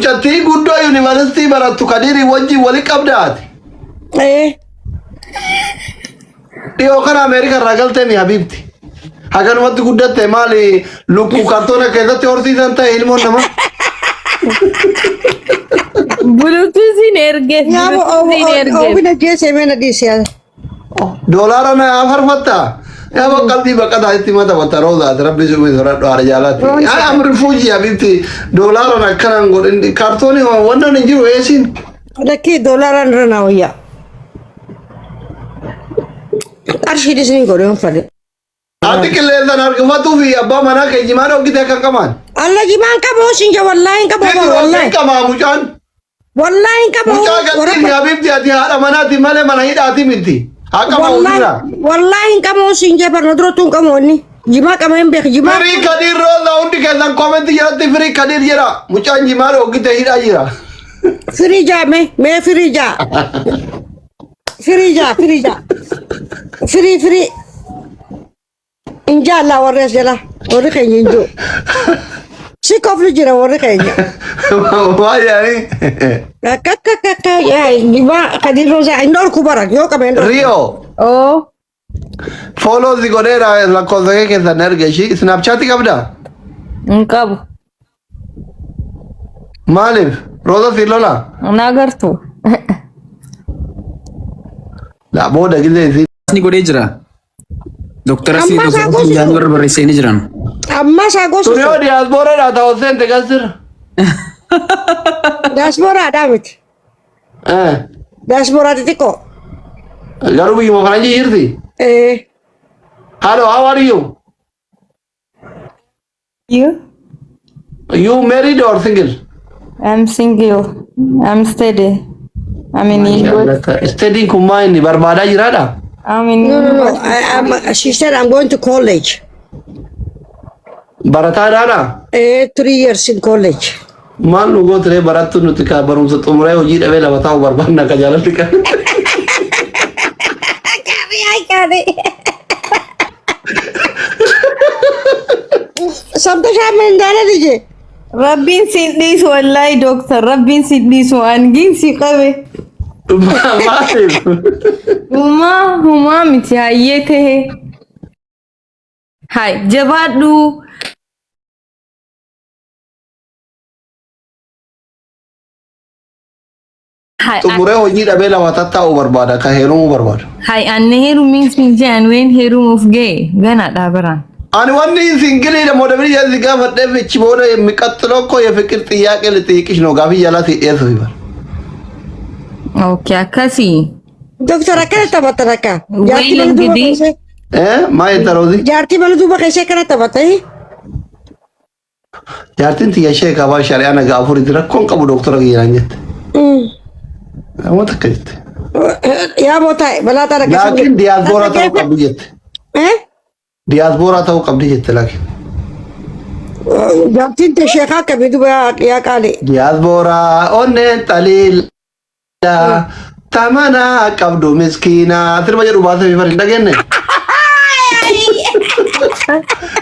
Mucattii guddoo yuunivarsiitii barattu Kadirii wajjin wali qabdaati. Ee. Dhiyoo kana Ameerika irraa galtee mi habiibti. Haganumatti guddatte maali lukkuu kartoona keessatti horsiisan ta'e ilmoon namaa. Bulutuusiin ergeef. Nyaaba Bulutuusiin ergeef. oobina jeesee mee na dhiisi yaa. Doolaara na farfatta. Yaa qalbii baqataa itti mata mata roozaati rabbi si uwwisa radhu haadha jaalaatti. Yaa am rifuujii habiibti doolaara na akkanaan godhin kaartoonii wannan hin jiru eesiin. Lakkii doolaaraan irra naa wayyaa. Qarshiidhis ni godhe yoon fadhe. Ati qilleensaan harkifatuu fi abbaa manaa kee jimaa dhoggite akka hin qamaan. Alla jimaan qabu sin ja wallaahi hin qabu Sitti bar hin wallaahi. qamaa mucaan. Wallaahi hin qabu. Mucaa galtiin habiibti ati haadha manaati malee mana hidhaati miti. Haa qamaa ofirraa. Wallaahi wallaahi hin qabu sin ja bar na durattuu hin qabu inni. Jimaa qaba hin beeku jimaa. Firii Kadiir Roozaa hundi keessan koomentii jalatti firii Kadiir jedha. Mucaan jimaa dhoggite hidhaa jira. Firii jaa mee mee firii jaa. Firii jaa firii jaa. Firii firii. Hin jaallaa warri as jala warri keenya hin jiru. Si kofli jira warri keenya. Waa yaani. Akka akka akka akka yaa jimaa Kadiir Roozaa hin dhorku bara yoo qabe hin dhorku. Rio. Oo. Follow si godheera lakkoofsa kee keessan erga ishii. Snapchat qabdaa? Hin qabu. Maaliif? Rooza si lola? Hin agartu. La booda gizee isii. Ni godhee jira. Doktara si Ammas haa doktara goosisu. Jaanii warra barreessee ni jiran. Ammas haa Tun goosisu. yoo diyaasbooraadhaa ta'u seente gasir. Diyaasbooraadhaa miti. Eh. Diyaasbooraa xixiqqoo. Garuu biyyuma faranjii jirti. Eh. Hello, how are you? You? You married or single? I'm single. I'm steady. I'm in university. Studying kun maa inni barbaadaa jiraadha? I'm in No, no, no. university. She said I'm going to college. Barataadhaadha? 3 years in college. Maal nu gootiree barattu nuti kaa barumsa xumuree hojii dhabee lafa taa'u barbaanna akka jaalatti kan. Sabda shaameen ndaala lije. Rabbiin siin dhiisu wallaahi dooktar rabbiin siin dhiisu angiin si qabe. Maaliif? Humaa humaa miti hayyee tahe. Hay jabaadhu. Hay Xumuree hojii dhabee lafa tattaa'u barbaada kan heerumuu barbaada. hay anne heerumiin siin jedhan ween heerumuuf ga'e ganaadha biraan. Ani wanni singiliidha moodamini jedhan si gaafadheef ichi booda የሚቀጥለው እኮ የፍቅር ጥያቄ ልጠይቅሽ ነው gaafii jalaa si dhiyeessuuf bar. Okay akkasii. Doktor akkana taphatan akka. Jaartii Weel mana duuba ingidihi keessee. Eh maa jetta Roozii? Jaartii mana duuba keessee akkana taphatanii. Jaartiin tiyya ishee qabaa shari'aa nagaa afuritti rakkoon qabu doktora kiyyaan jette. Nama takka jette. Yaa bootaa balaa ta'a akkasuma. Laakiin diyaasbooraa ta'uu qabdi jette. Eh? Diyaasbooraa ta'uu qabdi jette laakiin. Jaartiin tee sheekaa qabdi duuba yaa qaali. Diyaasbooraa onneen xaliila tamanaa qabdu miskiinaa sirba jedhu baasee fi hin dhageenye.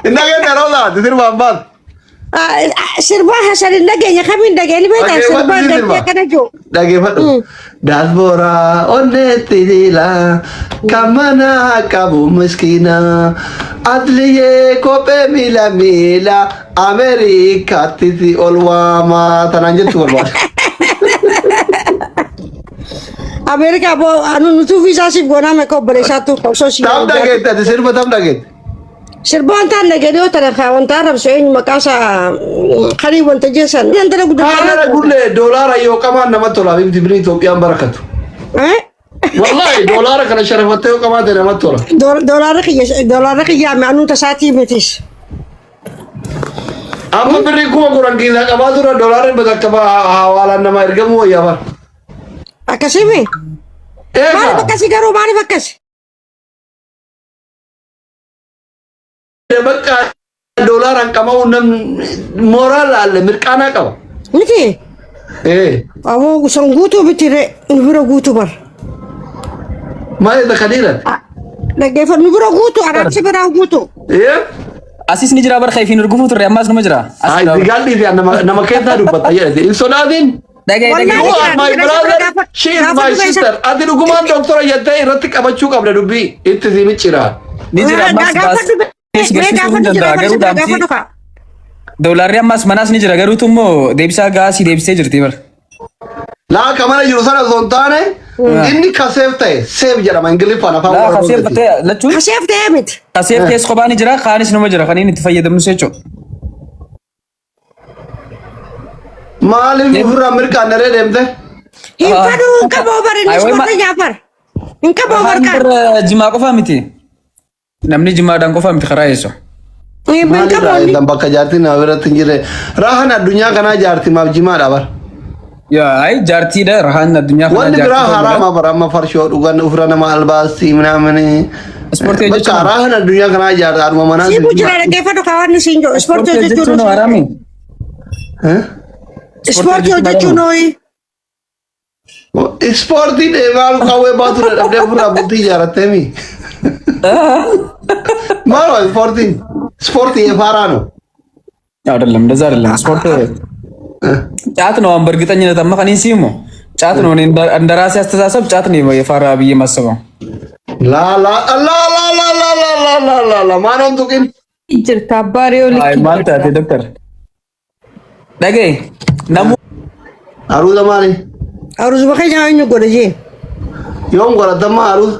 Hin dhageenye Roozaati sirbaan baase. Sirbaa Hasan hin dhageenye kamiin dhageenye beektaa Dhaggeeffadhu sirbaa si gartee sirba. akkana jiru. Dhaggeeffadhu. Diyaasbooraa onneen xaliila kan mana qabu miskiina adliyee kophee miila miila Ameerikaatti si ol waamaa tanaan jettu barbaada. Ameerikaa boo anu nutuu viizaa siif goonaa meeqa obboleessaattu osoo si Tam dhageette ati sirba tam dhageette. Sirba wanta hin dhageenye yoo ta'an kaa wanta arrabsu eenyu maqaa isaa karii wanta jeessan. Intala Kaanara guddaa. gullee doolaara yoo qamaan namatti tola bifti birii Itoophiyaan barakatu. Wallahi doolaara kana sharafattee yoo qabaate namatti tola. Doolaarri kiyya doolaarri kiyya anuu tasaatii mitis. Amma birrii 10,000 kiisaa qabaa tura doolaarri bakka hawaalaan nama ergamuu wayyaa bara. Akkasimi. Eega. Maaliif akkasi garuu maaliif akkasi? Bakka doolaaraan qama'uu nam mooraal alle mirqaanaa qaba. Miti. Ee. Aboo san guutuu miti ree nu bira guutuu bar. Maal jedha kadiiran? Dhaggeeffadhu nu bira guutuu araarsi biraa guutuu. Ee. Asis ni jira bar kayfiin urgufuu turre, ammaas numa jira. As Ay, jira. Digaal dhiisi, nama keessaa dubbatta jedhate. Hin sodaatin. Dhagaye, Wallahi dhagaye. You are my jira, brother. She is my sister. Ati dhugumaan doktora jettee irratti qabachuu qabda dubbii. Itti si miccira. Ni jira ammaas Gaafadhu. Baasee Mee garsiisuu hin gaafadhu, jira danda'a garuu bara dhaamsi gaafadhu kaa. Doolaarri ammaas manaas ni jira, garuutu immoo deebisaa gaasii deebisee jirti bar. Laa, ka mana jiru sana osoo hin taane, inni ka safe ta'e, safe jedhama Ingiliffaan afaan Laa warra kaseef Oromooti. ta'e lachuun Kaseef ta'ee miti. Kaseef keessa kophaa ni jira, kaanis numa jira kan inni itti fayyadamnus jechuudha. Maaliif ofirraa mirqaanaree deemte? Hin fadhu, hin qabu bar inni Ay, ispoortii nyaafar. Hin qabu bar Afaan kaan. bar jimaa qofaa miti. Namni jimaadhaan qofaa miti karaa eessu. Hin Maaliif qabu inni. raayyitan bakka jaartiin nama biratti hin jirre? Rahan addunyaa kanaa jaartimaaf jimaadha bar. Yaa ay, jaartiidha rahaan addunyaa kanaa. Wanni biraa jaartii ta'uu haraama bar, amma farshoo dhugan ofirra nama albaasii minamini. Ispoortii Bakka hojjechuun rahan addunyaa kanaa jaartii aduma manaa. Siibuu jira, dhaggeeffadhu kaa waan siin jiru. Ispoortii hojjechuun hojjechuun. haraami. Ispoortii hojjechuun hooyi. Ispoortii deemaa qawwee baatu dhabdee ofirraa bultii ijaarrattee mi? Maal ispoortiin? Ispoortii የፋራ ነው። አይደለም፣ እንደዛ አይደለም። ስፖርት ጫት ነው። አሁን በእርግጠኝነት አማ ከኔ ሲሞ ጫት ነው። እኔ እንደ ራሴ አስተሳሰብ ጫት ነው የፋራ ብዬ የማስበው። ላ ላ ላ ላ ላ ላ ላ ላ ላ ላ ላ ማኖን tuqin. Jirta abbaa ree'oo አይ likkii maal jirta. taate doktor? Dhagaye namu Aruuza maali? Aruuzuma keenya eenyu godhe jee? Yoom godhatammaa aruuza?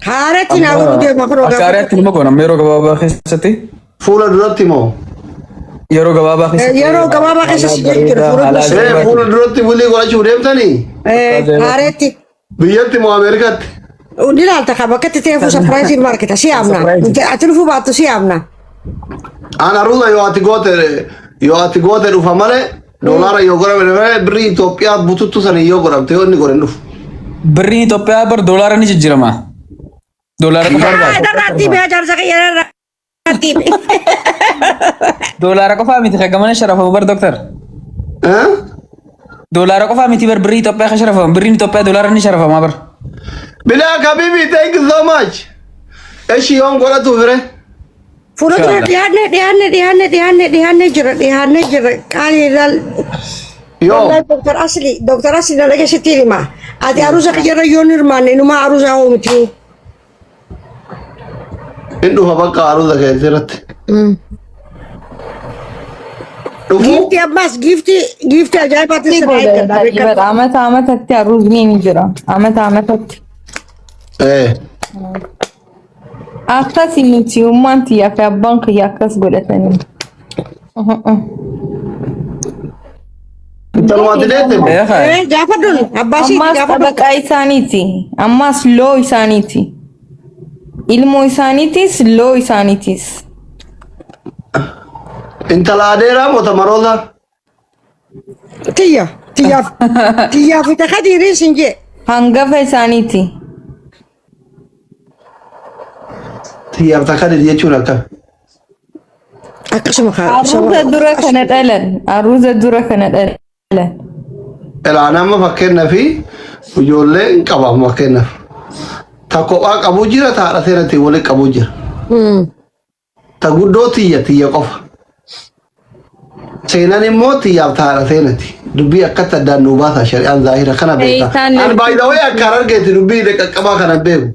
Haaratti naa godhu deema kunoo Akka gaafa. haaraatti nima goona amma yeroo gabaabaa keessatti. Fuula duratti moo? Yeroo gabaabaa keessatti. Yeroo gabaabaa keessatti jechuudha, fuula Haala duratti. Ee, fuula duratti bulii godhachuu deemtanii? Haareetti. Biyyatti moo Ameerikaatti? Ni ilaalta ka bakka itti ta'eefu surprise marketa si yaamna. Ati dhufuu baattu si yaamna. An aruuza yoo ati goote dhufa malee, doolaara yoo godhame malee, birrii Itoophiyaa bututtu sana yoo godhamte yoo inni godhe hin dhufu. Birriin Itoophiyaa bar doolaara ni jijjiirama. Doolaara qofa barbaada. Darraatti bee jaarsa kiyya darraatti. Doolaara qofaa miti kan gamana sharafamu bar doktor. Eh? Doolaara qofaa miti bar birrii Itoophiyaa kan sharafamu. Birriin Itoophiyaa doolaara ni sharafama bar. Bilaa Habibi, thank you so much. Eshi, yoom godhatu fire? Fuula dura dhiyaanne, dhiyaanne, dhiyaanne, dhiyaanne, dhiyaanne jira, dhiyaanne jira, qaalii ilaal. Yoo. Wallahi Dr. Asli, Dr. Asli na dhageessitti hima. Ati aruusa kiyyarra yoon hirmaanne inumaa aruusa hoo miti. Hin dhufa bakka aruuza keessa irratti. Dhufu? Giiftii ammas giiftii giiftii ajaa'ibaatti sirraa eeggadha beekadhu. Amata amatatti aruuzni ni jira. Amata amatatti. Eh. Akkasi miti, ummaan tiyyaa fi abbaan kiyya akkas godhatanii. Intalumaatti deette moo? Ee haa. Eh, gaafadhuun abbaa siiti Ammaas gaafadhu. xabaqaa isaaniiti. Ammaas loo isaaniiti. Ilmoo isaaniitis loo isaaniitis. Intala adeeraa moo tamaroota? Tiyya tiyyaaf tiyyaaf itti kadiiriin sin jee. Hangafa isaaniiti. Xiyyaaf takka jechuun akkam? Akkasuma kaa. Aruuza dura kana dhalan. Aruuza dura kana dhalan. Elaan amma fakkeenyaaf ijoollee hin qabamu fakkeenyaaf. Ta kophaa qabu jira, ta haadha seeratti waliin qabu jira. Ta guddoo tiyya tiyya qofa. Seenan immoo tiyyaaf ta haadha seenati. Dubbii akkatti addaan nuu baasa shari'aan zaahira kana beekta. Isaan Ani baay'ee akka harargeetti dubbii qaqqabaa kana beeku.